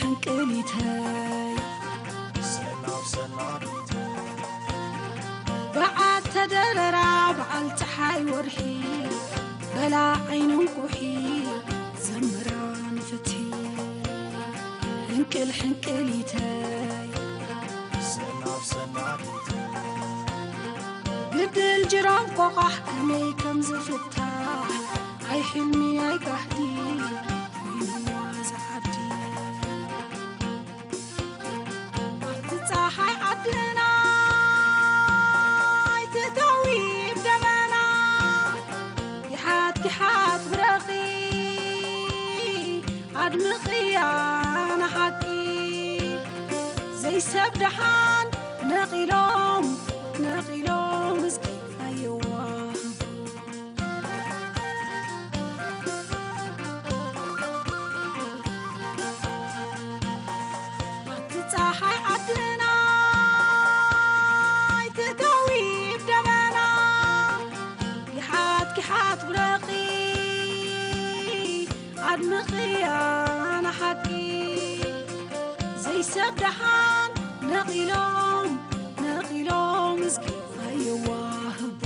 ሕንቅሊተይ ሰናብ ሰናቢተይ በዓል ተደረራ በዓል ፀሓይ ወርሒ በላ ዓይንን ኩሒ ዘምራን ፍትሒ ሕንቅል ሕንቅሊተይ ሰናብ ሰናቢተይ ግድል ጅራም ቆቓሕ ከመይ ከም ዝፍታሕ ኣይ ሕልሚ ኣይ ጋህዲ ኮይንዋ ዝዓዲ ኣብቲ ፀሓይ ዓድና ኣይትእተዊ ብደመና ይሓት ይሓት ብረኺ ኣድምቕያ ንሓቂ ዘይሰብ ደሓን ነቒሎም ነቒሎም እስኪ ኣየዋህ ኣቲ ፀሓይ ዓድና ኣይትእተዊ ብደመና ይሓት ይሓት ብረኺ ኣድምቕያ ንሓቂ ዘይሰብ ደሓን ነቒሎም ነቒሎም እስኪ ኣየዋህቡ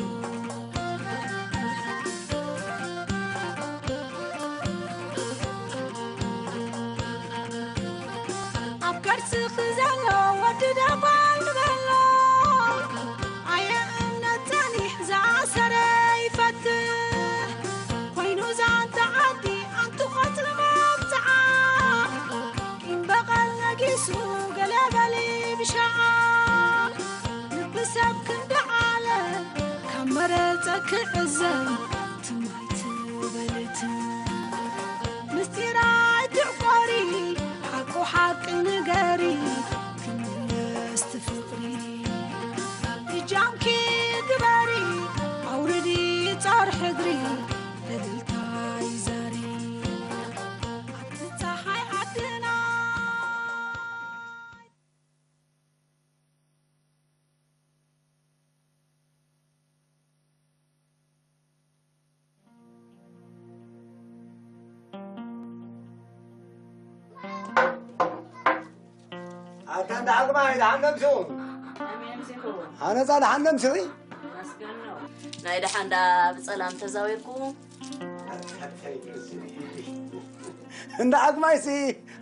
ኣብ ከርስኺ ዘሎ ወዲ ደባል ንበሎ ኣየ እምነት ጸኒሕ ዝኣሰረ ይፈትሕ ኮይኑ ዛንታ ዓዲ ኣንቲ ቆጽሊ መብጽዓ ቂም በቐል ነጊሱ ገለ በሊ ብሻዓ ልቢ ሰብ ክንዲ ዓለ ካብ መረጸ ክዕዘብ ትማይ ትበልት ምስጢር ኣይትዕቆሪ ሓቁ ሓቂ ንገሪ ክምለስ ትፍቕሪ እጃምኪ ግበሪ ኣውርዲ ጻር ሕድሪ እልልታይ ዛሪ ኣብቲ ፀሓይ ዓድና ኣታ እንዳ ዓቕማይ ደሓን ነምስኹ። ኣሜን ሲኹ። ኣነጻ ደሓን ነምስኺ። ኣመስገን ነው። ናይ ደሓን ዳ ብጸላም ተዛዊርኩ። እንዳ ዓቕማይሲ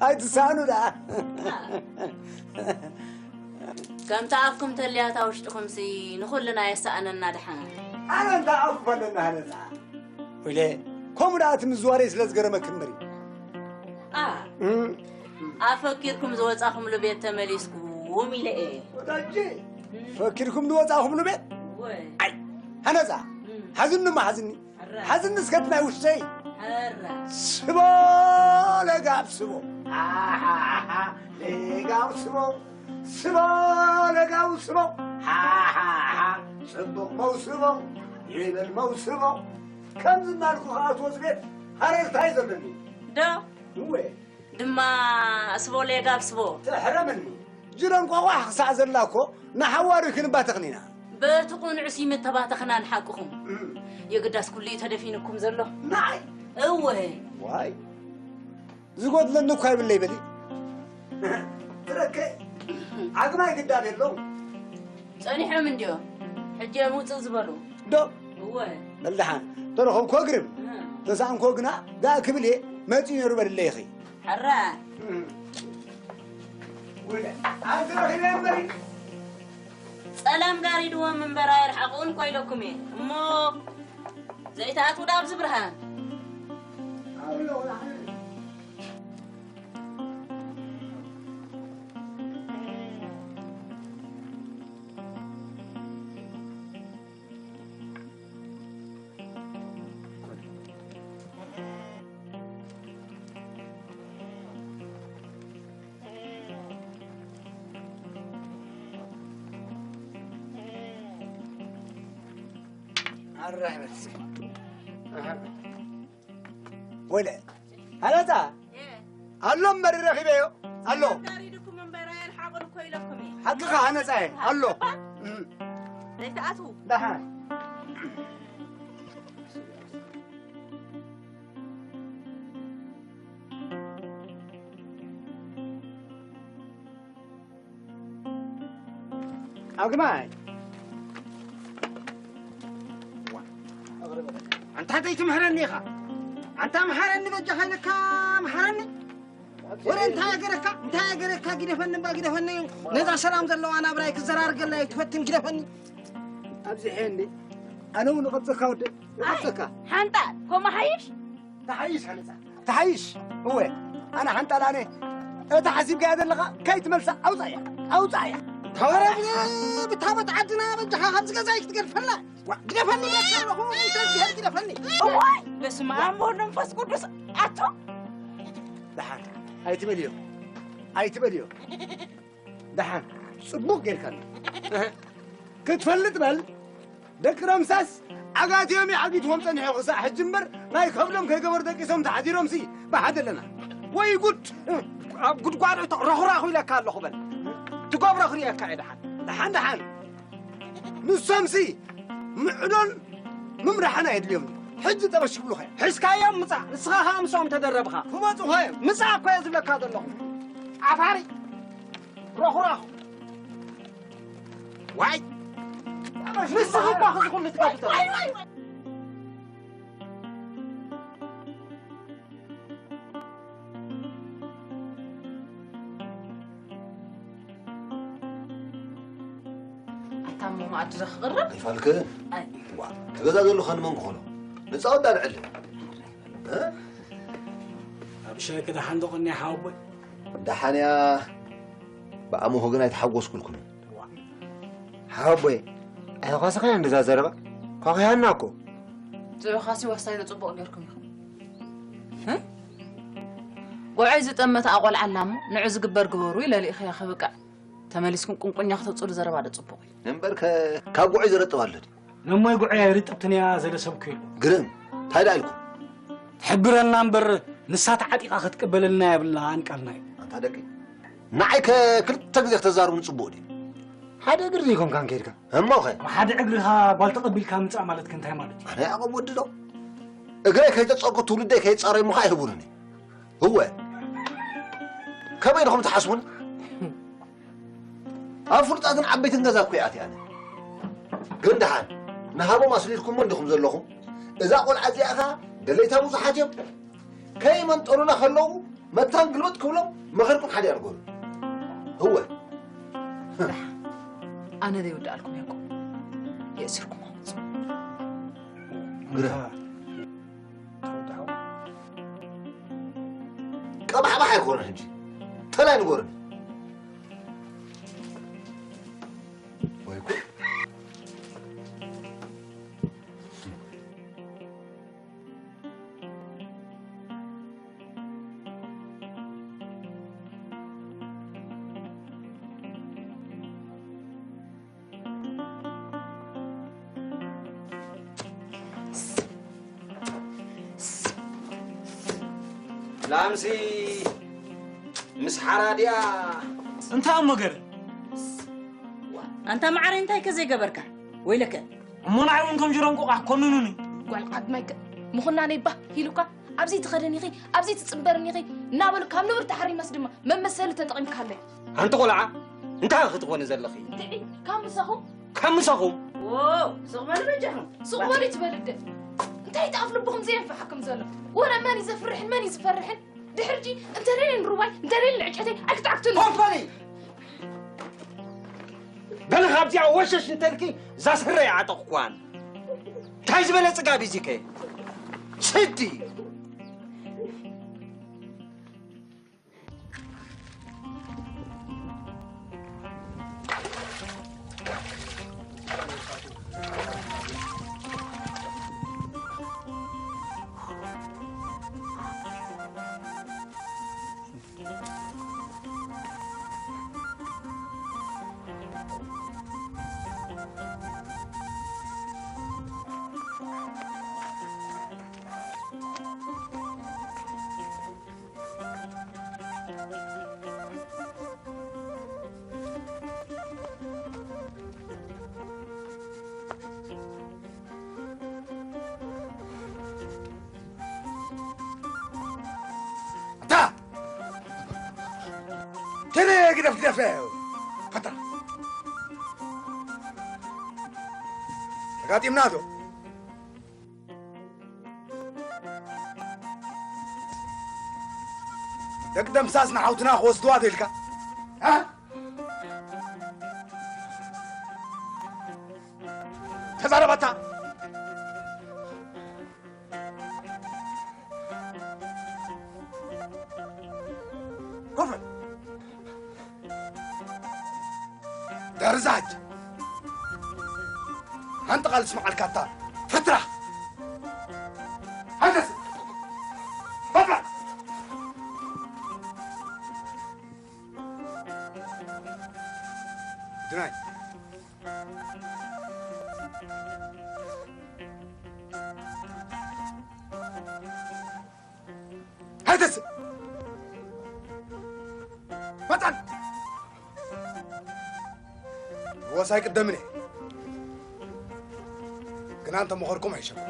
ኣይትሳኑ ደኣ። ከምቲ ኣፍኩም ተልያታ ውሽጥኹምሲ ንኹልና የሰኣነና ደሓን። ኣነ እንታይ ኣፉ ኣለና ሃለና። ወይለ፣ ከምኡ ደኣ እቲ ምዝዋረይ ስለ ዝገረመኪ እምበሪ። ኣ፣ እም። ኣፈኪርኩም ዝወጻኹምሉ ቤት ተመሊስኩም ኢለ እየ። ወዳጄ፣ እም። ፈኪርኩም ዝወጻኹምሉ ቤት? ወይ። ኣይ፣ ሃነጻ፣ እም። ሓዝኒ እማ ሓዝኒ። ኣረ። ሓዝኒ እስከ እቲ ናይ ውሽጠይ። ኣረ። ስቦ ለጋብ ስቦ። ኣሃሃሃ፣ ለጋብ ስቦ። ስቦ ለጋው ስቦ ሓሓሓ ጽቡቕ መውስቦ ይበል መውስቦ ከምዚ እናልኩ ከኣትዎ ዝቤት ሃረርታይ ዘለኒ ዶ እወ ድማ ስቦ ለጋብ ስቦ ትሕረምኒ ጅረን ቋቋሕ ክሳዕ ዘላ እኮ ንሓዋሩ ክንባተኽን ኢና በቲ ቁኑዕ ሲ ምተባተኽና ንሓቅኹም እም። የግዳስ ኩሉ እዩ ተደፊንኩም ዘሎ ንዓይ እወ ዋይ ዝጎድለኒ እኳ ይብለይ በሊ ትረከ ዓግማይ ግዳብ የለውም ጸኒሖም እንድዮም ሕጂ እዮም ውፅእ ዝበሉ ዶ እወ በልድሓን ተረኸብኮ ግርም እህ። ተሳእንኮ ግና ዳእ ክብል እየ መፂኡ ነይሩ በልለይ ኢኺ ሕራ ኣንተ ረኺበ እምበሪ ጸላም ጋሪድዎም እምበር ኣይርሓቑን ኮይለኩም እየ እሞ ዘይትኣትዉ ዳብ ዝብርሃን ኣራይ በል እስኪ። ኣሃ። ወለ ሃነፃ ኣሎ እምበር ረኺበዮ ኣሎ። ጋሪድኩም እምበር ኣየርሓቕን እኮ ኢለኩም እየ። ሓቅኻ ሃነፃ እየ ኣሎ። እም። ዘይትኣትዉ። ደሓን። ኣብ ግማይ። ኣንታ ዘይትምህረኒ ኢኻ። ኣንታ መሃረኒ በጃኻ ኢለካ መሃረኒ። ወረ እንታይ ኣገረካ? እንታይ ኣገረካ? ግደፈኒ እባ ግደፈኒ። ነዛ ሰላም ዘለዋ ናብራይ ክዘራርገላ እየ ትፈትን ግደፈኒ። ኣብዚ ሕየ እንዴ? ኣነ እውን እቐብፀካ ወደ እቐብፀካ። ሓንጣ ኮማ ሓይሽ? ተሓይሽ ሓንጣ። ተሓይሽ። እወ ኣነ ሓንጣ ላነ። እታ ሓሲብካያ ዘለኻ ከይትመልሳ ኣውፃእያ። ኣውፃእያ። ተወረብ ብታቦት ዓድና በጃኻ ካብዚ ገዛ ኣይክትገድፈና። ዋ፣ ግደፈኒ ኣለኹ። እንታይ ግደፈኒ? እዋይ በስመ ኣብ ወወልድ ወመንፈስ ቅዱስ። ኣቶ ደሓን ኣይትበልዮ። ኣይትበልዮ። ደሓን ጽቡቕ ጌርካኒ። እህ፣ ክትፈልጥ በል። ደቂ ረምሳስ ዓጋት እዮም ይዓጊትዎም ጸኒሑ ክሳዕ ሕጂ እምበር ናይ ከብዶም ከይገበሩ ደቂሶም ተሓዚሮምሲ ብሓደ ኣለና። ወይ ጉድ! ኣብ ጉድጓድ እቶ ረኹራኹ ኢለካ ኣለኹ በል። ትገብሮ ክርእየካ እየ ደሓን። ደሓን ደሓን። ንሶምሲ ምዕዶን ምምራሕን ኣየድልዮምን። ሕጂ ጠበሽ ክብሉኻ እዮም። ሒዝካዮም ምጻእ። ንስኻ ኸኣ ምስኦም ተደረብኻ። ክመጹ ኸዮም። ምጻእ እኮ እየ ዝብለካ ዘለኹ። ዓፋሪ። ሮኹራኹ። ዋይ። ንስኻ እኳ ክዚ ኩሉ ትገብር። ኣታ እሞ መኣዲ ዶ ክቕረብ? ኣይፋልክ? ኣይ። ዋ፣ እቲ ገዛ ዘሎ ኸን መን ክኾኖ? ንጻወት ዳልዕል። እ? ኣብ ሸክ ደሓን ዶ ቐኒያ ሓወቦይ? ደሓን እያ። ብኣምሆ ግን ኣይተሓጎስኩልኩምን። ዋ። ሓወቦይ፣ ኣይኾሰኸን እንደዛ ዘረባ? ኳኺያና እኮ። ጽዑኻሲ ዋስታይ ዶ ጽቡቕ ጌርኩም ኢኹም? እ? ጎዓይ ዝጠመተ ኣቖልዓ ኣላ እሞ ንዑ ዝግበር ግበሩ ኢለ ልኢኸያ ከብቅዕ። ተመሊስኩም ቁንቁኛ ክተጽሉ ዘረባ ዶ ጽቡቕ እዩ? እምበር ከ-፣ ካብ ጉዑይ ዝረጥብ ኣሎ ድዩ? ነሞይ ጉዑይ ኣይርጥብትን እያ ዘለ ሰብ እኮ የለን። ግርም፣ እንታይ ደኣ ኢልኩም? ትሕብረና እምበር ንሳ ተዓጢቓ ክትቅበለልና የብላን ቃልና እዩ። ኣንታ ደቂ፣ ንዓይ ከ ክልተ ግዜ ክተዛርቡኒ ጽቡቕ ድዩ? ሓደ እግሪ ዘይኮንካን ከይድካ። እሞ ኸ? ብሓደ እግርኻ ጓል ተቐቢልካ ምጻእ ማለት ከ እንታይ ማለት እዩ? ኣነ ያዕቆብ ወዲ ዶ? እግረይ ከይተጸርኩ ትውልደይ ከይጻረይ ምዃ ኣይህቡንን እዩ። እወ። ከመይ ኢኹም ትሓስቡኒ? ኣብ ፍሉጣትን ዓበይትን ገዛ እኮ እየ ኣትየ ኣነ። ግን ደሓን ንሃቦም ኣስሊልኩሞ እንዲኹም ዘለኹም። እዛ ቆልዓ እዚኣ ኸኣ ደለይታ ብዙሓት እዮም። ከይመንጠሩና ከለዉ መታን ግልበጥ ክብሎም መኸርኩም ሓደ ኣርጎሉ። እወ። ኣነ ዘይውድኣልኩም እየ እኮ። የእስርኩም ኣመጹ። ግረ። ቀባሕባሕ ኣይኮነ ሕጂ። ተላይ ንጎርኒ። ወይ ጉድ። ላምሲ ምስ ሓራድያ። እንታይ እሞ ገረ? ኣንታ ማዕረ እንታይ ከ ዘይገበርካ? ወይለከ። እሞ ንዓይ እውን ከም ጅሮም ቆቋሕ ኮንኑኒ። ጓል ዓድማይ ከ ምኹናነይ ባህ ኢሉካ? ኣብዚ ትኸደን ኢኺ፣ ኣብዚ ትጽንበርን ኢኺ እናበሉ ካብ ንብር ተሓሪመስ ድማ መመሰሊ ተጠቒምካለይ። ኣንቲ ቆልዓ፣ እንታይ ኢኺ ትኾኒ ዘለኺ? እንድዒ፣ ካብ ምሳኹም? ካብ ምሳኹም? ዎ፣ ስቕ በሉ በጃኹም። ስቕ በሉ ይትበል እደ። እንታይ እቲ ኣፍ ልብኹም ዘየንፍሓኩም ዘሎ? ወረ መን እዩ ዘፍርሕን መን እዩ ዝፈርሕን? ድሕርጂ እንተደልየን ሩባይ፣ እንተደልየን ዕጨተይ ኣይክትዓግቱኒ። ኮምፓኒ! በሊ ካብዚኣ ወሸሽ እንተልኪ እዛ ስረ ይዓጠቕኳን። እንታይ ዝበለ ጽጋብ እዩ እዚከ? ስዲ! ኣታ! ተነ ግደፍ ግደፍ! ፈታ! ጋጢምና ዶ? ደቂ ደምሳስ ንሓውትና ክወስድዋ ተልካ? እ? ተዛረባታ። ኮፍ በል። ደርዛጅ። ሓንቲ ቃል ስምዓልካታ። ፈትራ። ሃንደስ። ፈትራ። ድናይ። ሃይተስ! መጠን! ወሳይ ቅደምኔ። ግና እንተ መኸርኩም ኣይሸኩም።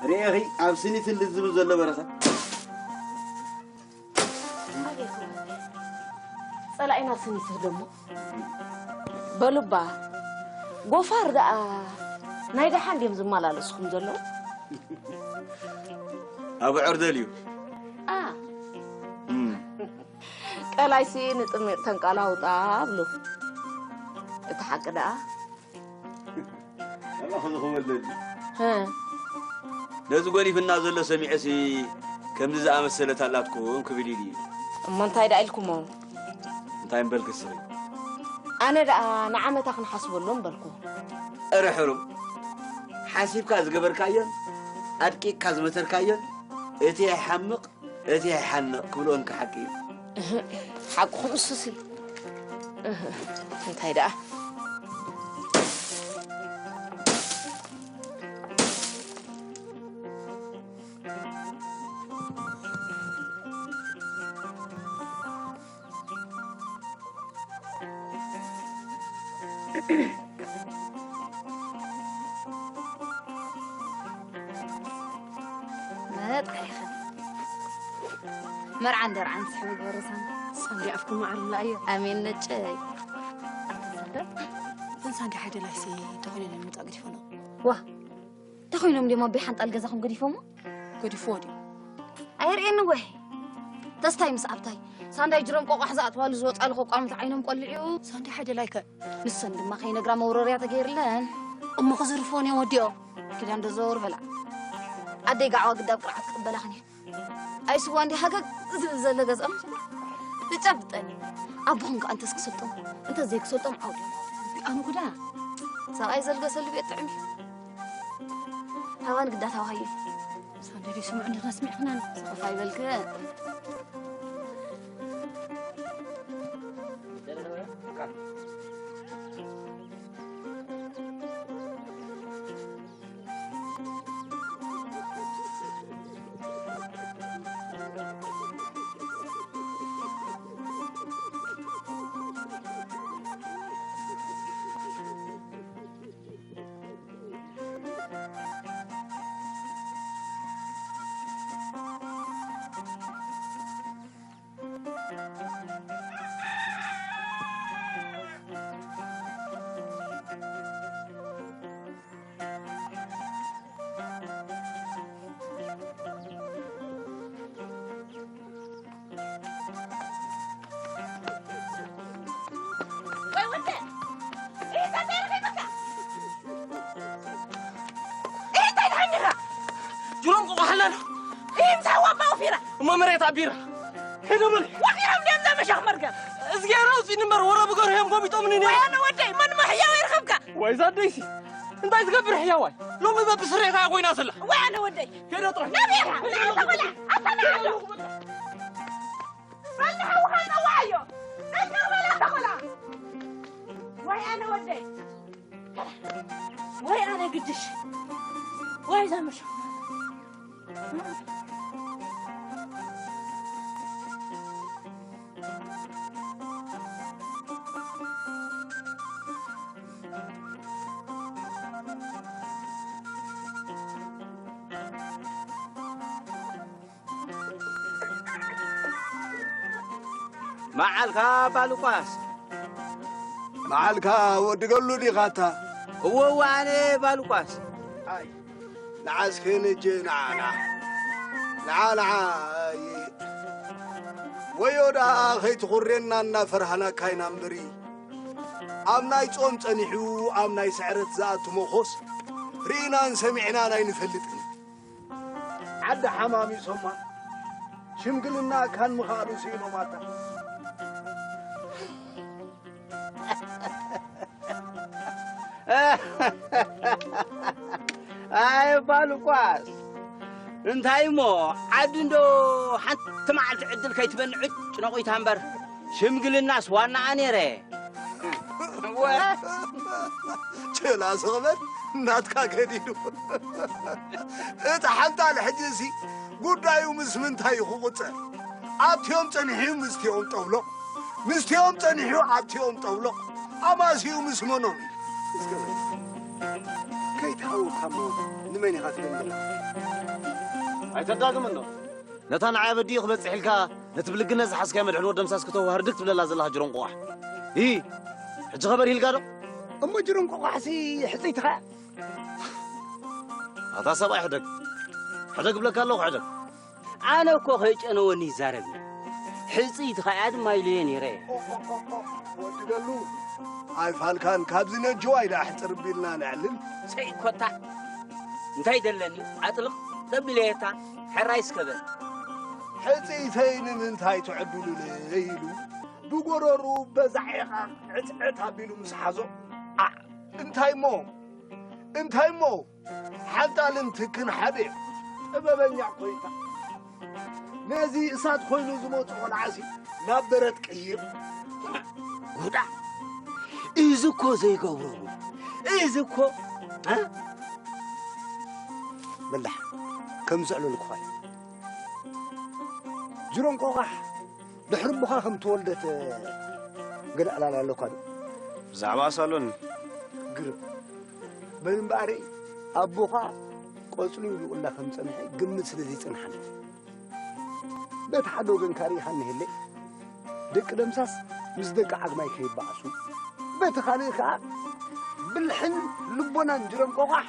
ርኤኺ ኣብ ስኒት ልዝብል ዘሎ በረኻ። ጸላኢና ስኒት ደሞ። በሉባ፣ ጎፋር ደኣ ናይ ደሓን ድዮም ዝመላለስኹም ዘለዉ? ኣብ ዕርደል እዩ። ኣ። እም። ቀላይሲ ንጥሚቕ ተንቃላውጣ ኣብሉ። እቲ ሓቂ ደኣ። ኣባኺ ዝኽበል ደሊ። ህ። ነዚ ጎሊፍና ዘሎ ሰሚዐሲ ከምዚ ዝኣመሰለት ኣላትኩም ክብል ኢሉ እዩ። እሞ እንታይ ደኣ ኢልኩሞ? እንታይ እምበልኪ እስኺ? ኣነ ደኣ ንዓመታ ክንሓስበሉ እምበልኩ። እረ ሕሩም፣ ሓሲብካ ዝገበርካዮን ኣድቂቕካ ዝመተርካዮን እቲ ይሓምቕ፣ እቲ ይሓንቕ ክብልዎ እንካ ሓቂ እዩ። እህ፣ ሓቅኹም እሱሲ። እህ፣ እንታይ ደኣ? መጣ ኢኸ። መርዓን ደርዓን ስሕቢ ግበረ ሳንዲ። ሳንዲ ኣፍኩም መዓር እምልኣዮ። ኣሜን ነጨይ። ሳንዲ፣ እተን ሳንዲ ሓደ ላይሲ ተኾይነን ምጻእ ገዲፎ ነው። ዋ፣ ተኾይኖም ድዮም ኣቦይ ሓንጣል ገዛኹም ገዲፎሞ? ገዲፍዎ ድዩ? ኣይርእየኒ ወይ? ተስታይ ምስ ኣብታይ። ሳንዳይ ጅሮም ቆቋሕ ዝኣትዋሉ ዝወጻሉ ቆቋምት ዓይኖም ቆልዕዩ። ሳንዲ ሓደ ላይከ? ንሰን ድማ ከይነግራ መውረርያ ተገይርለን። እሞ ክዝርፍዎን እዮም ወዲኦም። ኪዳን ዶ ዘወር በላ። ኣደይ ጋዕዋ ግዳብ ቅርዓት ክቕበላኽን እየ። ኣይስዋ እንዲ ሃገግ ዝብል ዘሎ ገዝኦም። ንጨብጠን። ኣቦኹም ከኣ እንተስ ክሰልጦም፣ እንተ ዘይክሰልጦም ዓውዲ። ኣነ ጉዳ። ሰብኣይ ዘልገሰሉ ቤት ጥዕሚ። ሃዋን ግዳ ታዋሃየ። ሳንደዲ ስምዑ እንዲና ስሚዕኽናን። ሰኸፋ ይበልክ። ወይ ወደ፣ ይህ ተዘርፊ በቃ። ይህ እንታይ ደሓን ዲኻ? ጅሮም ቆቋሕ ኣለና። ይህ ምሳዋ ኣባ ወፊራ። እሞ መሬት ኣቢራ። ሄደ በል። ወፊሮም ድዮም እዛ መሻኽ መርገም? እዝግሄር ኣውጺእኒ እምበር ወረ ብገርሆም ጎቢጦምኒ ነይሮም። ወይ ኣነ ወደይ፣ መን መሕያው ይርኸብካ? ወይ እዛ ኣደይሲ። እንታይ ትገብር ሕያዋይ? ሎሚ በብስሬታ ኮይና ዘላ። ወይ ኣነ ወደይ። ከይዶ ጥራሕ። ነቢራ፣ ነቢራ ተበላ። ኣታ ነቢራ። በልኒ ሓውኻ ነዋዮ። ነቢራ በላ ተበላ። ወይ ኣነ ወደይ። ወይ ኣነ ግድሽ። ወይ ዛምሽ። መዓልካ ባልቋስ። መዓልካ ወዲ ገሉ ዲኻታ? እወ፣ እወ፣ ኣነ ባልቋስ። ኣይ፣ ንዓስከ ነጀ ንዓ፣ ንዓ። ንዓ፣ ንዓ፣ ኣይ። ወዮ ደኣ ከይትኹሬና እናፈርሃናካ ኢና እምበሪ። ኣብ ናይ ጾም ጸኒሑ፣ ኣብ ናይ ስዕረት ዝኣቱ መኾስ ርኢናን ሰሚዕናን ኣይንፈልጥን። ዓዲ ሓማሚሶማ፣ ሽምግልና ካን ምኻኣሉ ስኢኖማታ። ኣይ ባልቋስ፣ እንታይ እሞ ዓዲ እንዶ ሓንቲ መዓልቲ ዕድል ከይትበኒ ዕጭ ነቑይታ እምበር፣ ሽምግልናስ ዋናኣ ነይረ። ወ- ቸላ ስቕ በል፣ ናትካ ገዲዱ። እቲ ሓንጣል ሕጂ እዚ ጉዳዩ ምስ ምንታይ እዩ ክቑጸር? ኣብቲኦም ጸኒሑ ምስትኦም ጠውሎቕ፣ ምስትኦም ጸኒሑ ኣብቲኦም ጠውሎቕ፣ ኣማስዩ ምስ መኖም እዩ? እስከ በል፣ ከይትሃውካ እሞ ንመን ኢኻ ትብል ዘለኻ? ኣይተዳግም እንዶ። ነታ ንዓይ ኣበዲኡ ክበጽሕ ኢልካ፣ ነቲ ብልግነት ዝሓዝካዮ መድሕን ወዲ ደምሳስ ክተዋህር ድክ ትብለላ ዘለኻ ጅሮም ቆቋሕ። ኢ፣ ሕጂ ኸበር ሂልካ ዶ? እሞ ጅሮም ቆቋሕሲ ሕጽይትኻ እያ። ኣታ ሰብኣይ ሕደግ። ሕደግ እብለካ ኣለኹ፣ ሕደግ። ኣነ እኮ ከይጨነወኒ ይዛረብ እዩ። ሕጽይትኻ እያ ድማ ኢለዮ ነይረ። ወዲ ገሉ፣ ኣይፋልካን፣ ካብዚ ነጀዋይ ደኣ ሕጽር ቢልና ነዕልል። ሰይ ኮታ፣ እንታይ ደለኒ? ኣጥልቕ ደቢለየታ፣ ሕራይ እስከ በል። ሕጽይተይ ንምንታይ ትዕድሉለይ ኢሉ ብጎረሩ በዛ ዒቓ ዕጽዕት ኣቢሉ ምስ ሓዞ፣ ዓ-፣ እንታይ እሞ? እንታይ እሞ? ሓንጣልን ትክን ሓደ ጥበበኛ ኮይንካ፣ ነዚ እሳት ኮይኑ ዝመጾ ቆልዓሲ ናብ በረድ ቅይር። ጉዳ! እዚ እኮ ዘይገብሮ፣ እዚ እኮ፣ እ? በላሕ፣ ከም ዝዕለልኩኻ እዩ። ጅሮም ቆቓሕ፣ ድሕሪ ኣቦኻ ከም ተወልደት ገለ ዕላል ኣለኳ ዶ? ብዛዕባ ሳሎን። ግርም። በል እምበኣረይ፣ ኣቦኻ ቆጽሉ ይብቁላ ከም ጸንሐ ግምት ስለ ዘይጸንሓኒ። በቲ ሓደ ወገንካ ርኢኻ እንሄለይ፣ ደቂ ደምሳስ ምስ ደቂ ዓግማይ ከይበኣሱ፣ በቲ ካልእ ከኣ ብልሕን ልቦናን ጅሮም ቆቋሕ፣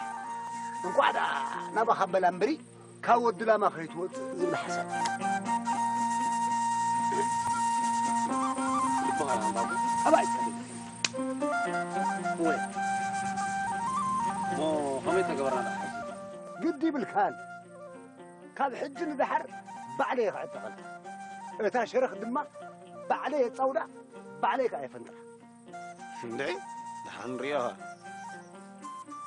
እንቋዕ ደኣ ናባኻ በላ እምበሪ፣ ካብ ወዲ ላማ ከይትወጽእ ዝብል ሓሳብ። ልብኻ ኣንባቡ። ኣባይ። ወይ። እሞ ከመይ ተገበርና ደኣ? ግዲ ይብልካን። ካብ ሕጂ ንደሓር ባዕለይ እየ ክዕጠቐልካ። እታ ሸረኽ ድማ ባዕለይ የጻውዳ፣ ባዕለይ ከኣ የፈንጥራ። እንዴ፣ ደሓን ሪኦኻ።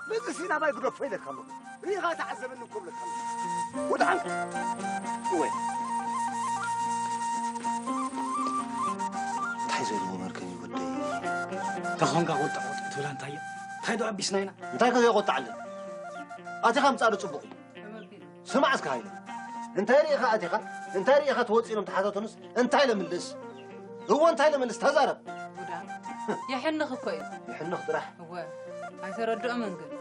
በዚ ሲ ናባይ ግደፎ ኢለካ ኣለኹ። ሪኢኻ ተዓዘበኒ እኮ ብለካ ኣለኹ። ወደ ሓንካ። እወ። እንታይ ዘለዎ መርከን እዩ ወደይ? ተኾንካ ቁጥዕ ቁጥዕ ትብላ እንታይ እያ? እንታይ ዶ ኣቢስና ኢና? እንታይ ከ ዘይቆጣዕለን? ኣቲኻ ምጻእ ዶ ጽቡቕ እዩ? ስማዕ እስከ ሃይለ፣ እንታይ ርኢኻ ኣቲኻ፣ እንታይ ርኢኻ ትወጽእ ኢሎም ተሓተቱንስ እንታይ ለምልስ? እወ እንታይ ለምልስ? ተዛረብ። ጉዳ የሕንኽ እኮ እዩ። የሕንኽ ጥራሕ። እወ ኣይተረድኦምን ግን።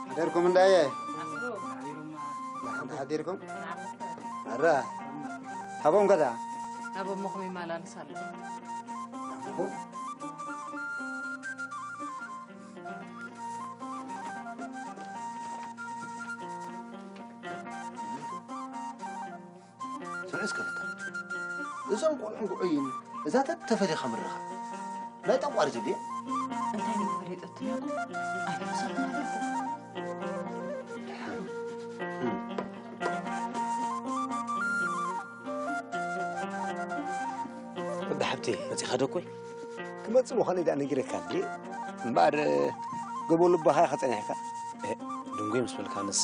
ሓደርኩም እንዳየ? ደሓን ተሓዲርኩም? ኣረ ሃቦም ከዳ? ናብ ኣሞኹም ይመላለስ ኣሎ። ስምዒ እስከ ፈታ። እዞም ቆልዑ ጉዑይን እዛ ተተፈሊኻ ምርኻ ናይ ጠቋሪ ትብልዮ? እንታይ ነው ፈሊጠትኒ? ኣይፈሳኹም ኣለኹ። ወዲ ሓብቲ መጺኻ ዶ ኮይ? መጽ ምዃነ ደኣ ነጊረካ እንዴ? እምበኣር፣ ገቦ ልባኻ ኢኻ ጸኒሕካ። እ፣ ድንጉይ ምስ በልካ ንስ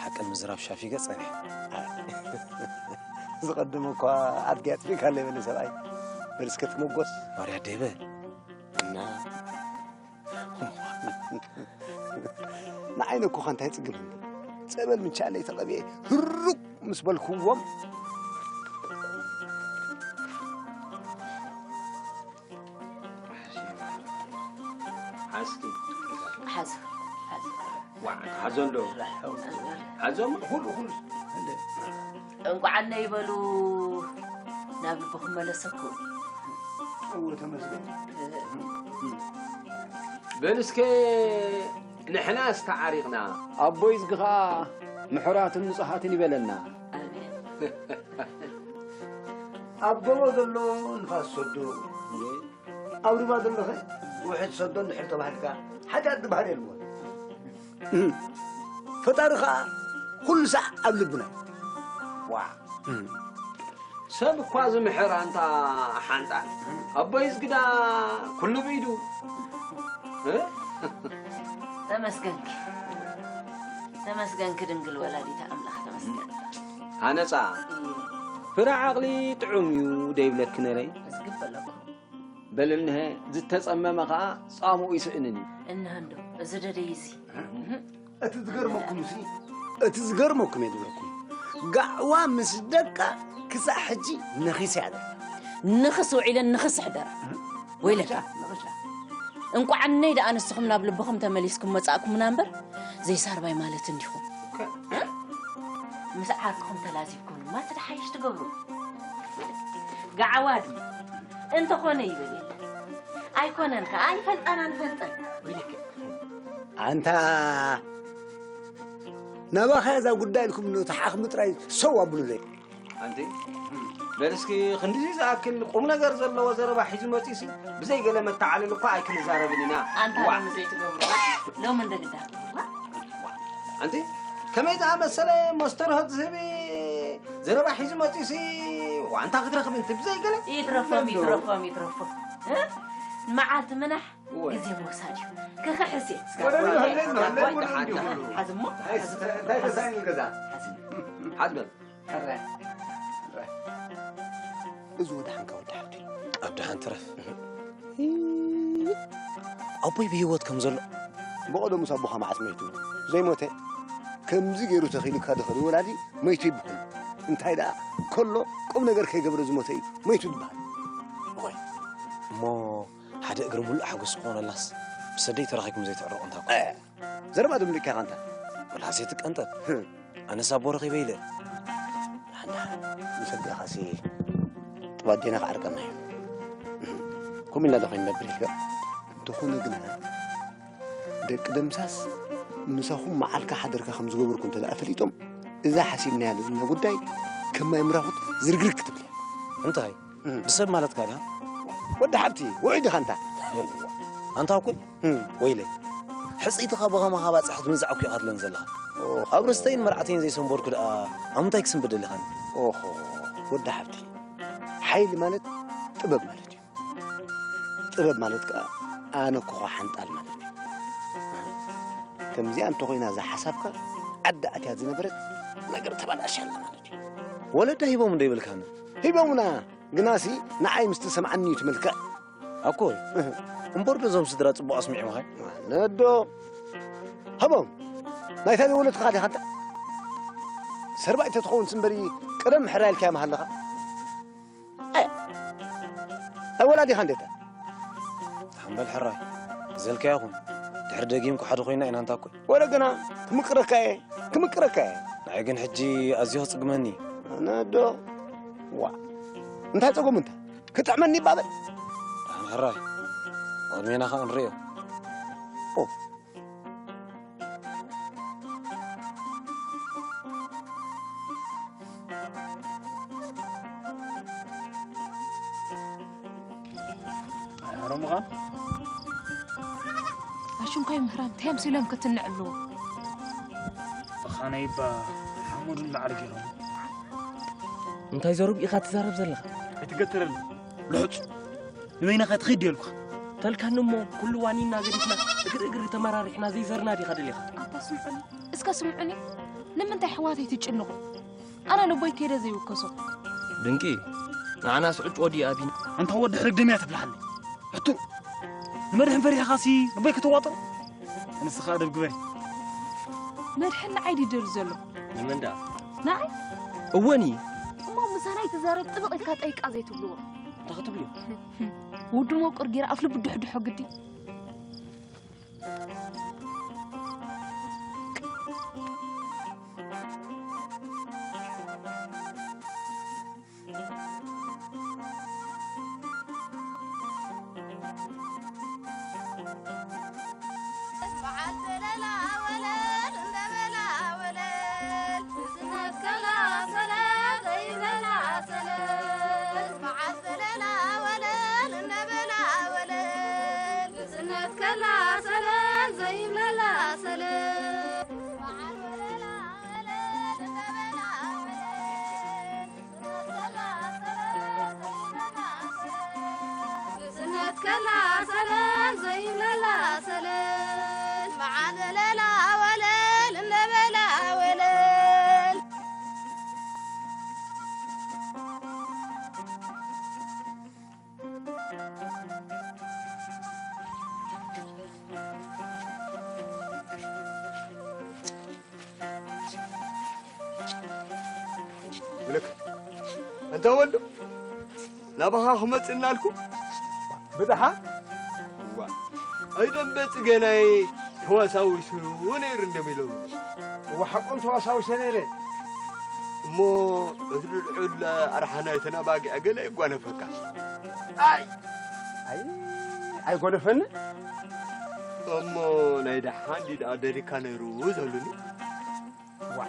ሓቅን ምዝራብ ሻፊገ ጸኒሕ። ዝቐደመ እኳ ኣድጊ ኣጥፊእካ ኣሎ ይበለ ሰብኣይ። በል እስከ ትመጎስ። ማርያ ደበ። እና ንዓይ ነኮኻ እንታይ ጽግም እንዲ? ጸበል ምቻለይ ተቐቢኤ ህሩቅ ምስ በልክዎም፣ ሓዝኪ። ሓዝ፣ ሓዝ። ዋ፣ ሓዞ እንዶ። ሓዞም፣ ኩሉ፣ ኩሉ። እንቋዕ ነይ በሉ ናብ ልብኹም መለሰኩም። እወ፣ ተመስገን። በል እስከ ንሕናስ ተዓሪቕና። ኣቦይ እዝጊ ኸኣ ምሑራትን ንጹሃትን ይበለና። ኣሜን። ኣብ ጎቦ ዘሎ ንፋስ ሰዶ፣ ኣብ ሩባ ዘሎ ኸ ውሕጅ ሰዶ እንድሕር ተባሂልካ ሓጢኣት ዝበሃል የልቦን። ፈጣሪ ኸኣ ኩሉ ሳዕ ኣብ ልብና እዩ። ዋ። ሰብ እኳ ዝምሕር ኣንታ ሓንጣል፣ ኣቦይ እዝግዳ ኩሉ ብኢዱ። እ? ተመስገንኪ፣ ተመስገንኪ ድንግል ወላዲተ ኣምላኽ፣ ተመስገን። ሃነጻ፣ እዩ። ፍረ ዓቕሊ ጥዑም እዩ ደይብለኪ ነረይ? እዝግብ በለኩ። በል እንሀ፣ ዝተጸመመ ኸኣ ጻምኡ ይስእንን እዩ። እንሀ እንዶ፣ እዚ ደደይ እዚ። እቲ ዝገርመኩምሲ፣ እቲ ዝገርመኩም እየ ዝብለኩም፣ ጋዕዋ ምስ ደቃ ክሳዕ ሕጂ ነኺሰ እያ ዘላ። ንኽስ ውዒለን ንኽስ ኣሕደራ። ወይለካ። ንኽሻ፣ ንኽሻ። እንቋዕ እነይ ደኣ ንስኹም ናብ ልብኹም ተመሊስኩም መጻእኩምና እምበር፣ ዘይሳርባይ ማለት እንዲኹም። ከ-፣ ምስ ዓርክኹም ተላዚብኩም ድማ እቲ ደሓይሽ ትገብሩ። ጋዕዋ ድማ እንተኾነ ይበል የለን። ኣይኮነን ከኣ ኣይፈልጣን ኣንፈልጠን። ወይለክ። ኣንታ ናባኻ እዛ ጉዳይ ኢልኩም ነቲ ሓኽሚ ጥራይ ሰው ኣብሉለይ። ኣንቲ፣ በል እስኪ ክንድዚ ዝኣክል ቁም ነገር ዘለዎ ዘረባ ሒዙ መጺኡሲ ብዘይ ገለ መተዓለሊ እኳ ኣይክንዛረብን ኢና። ኣንታ ዋ። ሎሚ ዘይትገብሩዋ፣ ሎሚ እንደግዳ ትገብሩዋ። ኣንቲ፣ ከመይ ዝኣመሰለ መስተርሆት ዝህብ ዘረባ ሒዙ መጺኡሲ ዋንታ ክትረኽብ እንቲ ብዘይ ገለ ይትረፎም፣ ይትረፎም፣ ይትረፎም። እ? መዓልቲ ምናሕ እወ። ግዜ ምውሳድ እዩ። ክኽሕስ እየ። ወደ ምን ሀገር ነው? ለምን እንዲሁ? ሓዝሞ? እንታይ፣ እንታይ ተሳእኑ ገዛ? ሓዝ በል። ሕረ፣ ሕረ። እዚ ወደ ሓንካ ወደ ሓንቲ። ኣብ ደሓን ትረፍ። ኣቦይ ብህይወት ከም ዘሎ። ብቐደሙስ ኣቦኻ መዓስ መይቱ? ዘይሞተ? ከምዚ ገይሩ ተኺሉካ ድኽሪ ወላዲ መይቱ ይበሃል። እንታይ ደኣ ከሎ ቁም ነገር ከይገብረ ዝሞተ እዩ መይቱ ዝበሃል። እዋይ። እሞ ሓደ እግሪ ሙሉእ ሓጎስ ክኾነላስ ብሰደይ ተራኺብኩም ዘይትዕረቑ እንታ እኮ። እ፣ ዘረባ ድምልካ ኢኻ እንታ። ምላስ የትቀንጠብ። ህም። ኣነስ ኣቦ ረኺበ ኢለ። ሓንዳ፣ ንሰጋኻሲ ጥባዴና ክዓርቀና እዩ። እህ፣ ከምኡ ኢልና ዶ ከይንነብር ኢልካ? እንተኾነ ግና ደቂ ደምሳስ ምሳኹም መዓልካ ሓደርካ ከም ዝገበርኩ እንተ ደኣ ፈሊጦም፣ እዛ ሓሲብናያ ዘለና ጉዳይ ከም ማይ ምራኹት ዝርግርግ ክትብል እያ። እንታይ? እም። ብሰብ ማለትካ ድያ? ወዲ ሓብቲ፣ ውዑይ ዲኻ ኣንታ? ኣንታ እኮ እም። ወይለይ፣ ሕጽይትኻ ብኸማኻ ባጽሕት ምንዛዕ እኮ ኢኻ ትብለን ዘለኻ። ኦሆ። ኣብ ርስተይን መርዓተይን ዘይሰንበድኩ ደኣ ኣብ ምንታይ ክስንብድ ደሊኻኒ? ኦሆ፣ ወዲ ሓብቲ፣ ሓይሊ ማለት ጥበብ ማለት እዩ። ጥበብ ማለት ከኣ ኣነ ኮኾ ሓንጣል ማለት እዩ። ከምዚኣ እንተኾይና እዛ ሓሳብካ ዓዲ ኣትያ ዝነበረት ነገር ተበላሽያ ኣላ ማለት እዩ። ወለዳ ሂቦም እንዶ ይብልካኒ? ሂቦምና፣ ግናሲ ንዓይ ምስ ተሰምዓኒ እዩ እቲ መልክዕ። ኣኮይ፣ እህ። እምበር ዶ እዞም ስድራ ጽቡቕ ኣስሚዖምኻ? ነዶ። ሃቦም፣ ናይታ ዘይወለድካ ዲኻ ኣንታ? ሰርባይ ተትኸውን እምበሪ ቀደም ሕራይ ኢልካያ ምሃለኻ። ኣይ፣ ኣይ ወላዲኻ እንዴታ? ሓምበል ሕራይ፣ ዘልካያ ኹን። ድሕሪ ደጊምኩ ሓደ ኮይና ኢና እንታ እኮ። ወረ ግና ክምቅረካ እየ፣ ክምቅረካ እየ። ንዓይ ግን ሕጂ ኣዝዩ ክጽግመኒ እዩ። ኣነ ዶ? ዋ፣ እንታይ ጸገሙ እንታ? ክጥዕመኒ ይባበል። ደሓን ሕራይ፣ ቅድሜና ኸኣ ንርእዮ። ኦ። ሮምኻ? ኣሽንኳይ ምህራም፣ እንታይ ኣምሲሎም ክትንዕ ኣለዎ? ብኻነይባ ሓመዱን ላዕሊ ገይሮም። እንታይ ዘረብ ኢኻ ትዛረብ ዘለኻ? ኣይትገትረኒ፣ ልሑጽ። ንበይንኻ ትኸይድ ድየ ኢልኩኻ? ተልካኒ እሞ ኩሉ ዋኒና ገዲፍና እግሪ እግሪ ተመራሪሕና ዘይዘርና ዲኻ ደሊኻ? ኣታ ስምዑኒ፣ እስከ ስምዑኒ። ንምንታይ ኣሕዋተይ ትጭንቑ? ኣነ ነቦይ ከይደ ዘይውከሶ። ድንቂ፣ ንዓናስ ዕጭ ወዲ ኣቢን። ኣንታ ወዲ ሕርግ ደምያ ትብልሓኒ። ሕቱ፣ ንመድሕን ፈሪሕኻሲ ነቦይ ከተዋጥሮ? ንስኻ ኣደብ ግበሪ። መድሕን ንዓይ ድዩ ደልዩ ዘሎ? ንመን ደኣ? ንዓይ? እወኒ። እሞ ምሳና ይትዛረብ ጥብቕ ኢልካ ጠይቃ ዘይትብልዎ? እንታይ ክትብልዮ? ወዲ መቁር ገይራ ኣፍ ልቡ ድሕድሖ ግዲ። በዓል ሰለላ ወለል እንደ በላ ወለል፣ ንስነት ከላ ሰለ ዘይበላ ሰለ። በዓል ሰለላ ወለል እንደ በላ ወለል፣ ንስነት ከላ ሰለ ዘይበላ ሰለ። በዓል ሰለላ ወለል እንደ በላ ወለል፣ ንስነት ከላ ሰለ ዘይብለላ ሰለ። በዓል ሰለላ ወለል እንደ በላ ወለል። ብልክ፣ እንተ ወልዱ፣ ናባኻ ክመጽእ እናልኩ። ብደሓ? እዋ፣ ኣይደንበ ጽገናይ ተዋሳዊሱ ነይሩ እንደም ኢሎም። እዋ፣ ሓቆም ተዋሳዊሰ ነይረ። እሞ እቲ ልዑል ኣርሓ ናይተን ኣባጊዕ ገለ ይጓነፈካ። ኣይ! ኣይ፣ ኣይጎነፈኒ። እሞ ናይ ደሓን ድዩ ደኣ ደሊካ ነይሩ ዘሉኒ? ዋ፣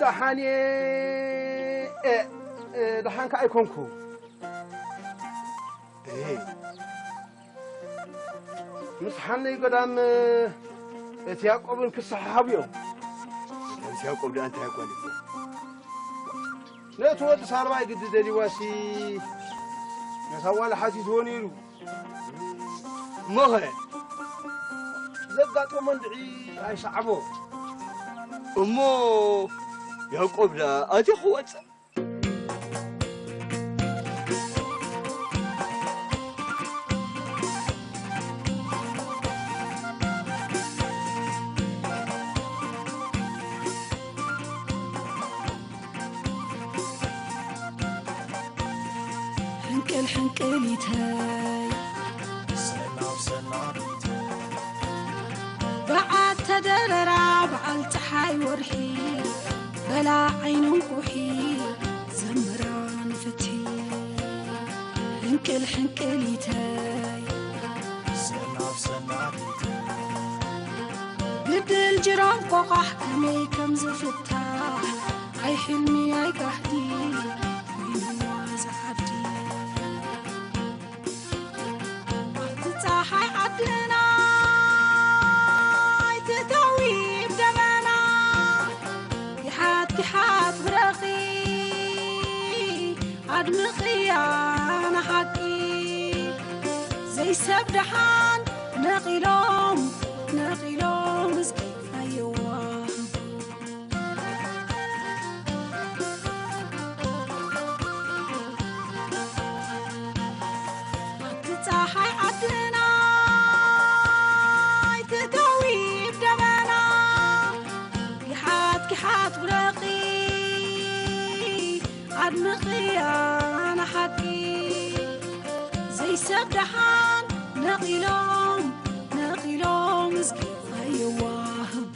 ደሓን እየ። እ፣ እ፣ ደሓን ከኣ ኣይኮንኩ። እሄ። ምስ ሓነይ ገዳም፣ እቲ ያዕቆብን ክሰሓሓቡ እዮም። ምስ ያዕቆብ ደኣ እንታይ ኣጓኒፍዎ? ነቲ ወዲ ሳልባይ ግዲ ደሊዋሲ ነታ ጓል ሓቲትዎ ነይሩ። እሞኸ? ዘጋጠሞ እንድዒ ኣይሰዓቦ። እሞ ያዕቆብ ደኣ ኣትዩ ክወጽእ? ሕንቅል ሕንቅሊተይ ሰናብ ሰናቢተይ በዓል ተደረራ በዓል ፀሓይ ወርሒ በላ ዓይኑ እንቁሒ ዘምራ ንፍቲ ሕንቅል ሕንቅሊተይ ሰናብ ሰናቢተይ ግድል ጅራም ቆቋሕ ከመይ ከም ዝፍታሕ ኣይ ሕልሚ ኣይ ጋህዲ ኮይንዋ ዝዓዲ ኣብቲ ፀሓይ ዓድና ኣይትእተዊ ብደበና ጊሓት ጊሓት ብረኺ ኣድምቕያ ንሓቂ ዘይሰብ ደሓን ነቒሎም ነቒሎም እስኪ ኣየዋህ ኣብቲ ፀሓይ ዓድና ኣይትእተዊ ብደበና ጊሓት ጊሓት ብረኺ ኣድምቕያ ንሓቂ ዘይሰብ ደሓን ነቒሎም ነቒሎም እስኪ ኣይዋህቦ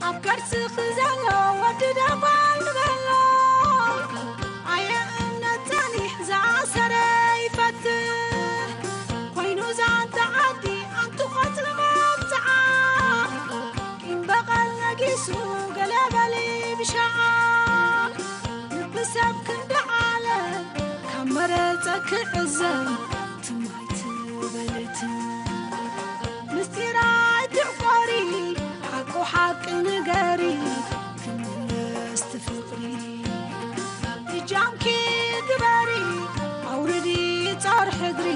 ኣብ ከርስኺ ዘሎ ወዲ ደጓል ንበሎ ኣየ እምነት ጸኒሕ ዝኣሰረ ይፈትሕ ኮይኑ ዛንታ ዓዲ ኣንቲ ቆጽሊ መብጽዓ ቂም በቐል ነጊሱ ገለ በሊ ብሻዓ ልቢ ሰብ ክንዲ ዓለም ካብ መረጸ ክዕዘብ ትም ኣይትበልቲ ምስጢር ኣይትዕቆሪ ሓቁ ሓቂ ንገሪ ክምለስ ትፍ ሕድሪ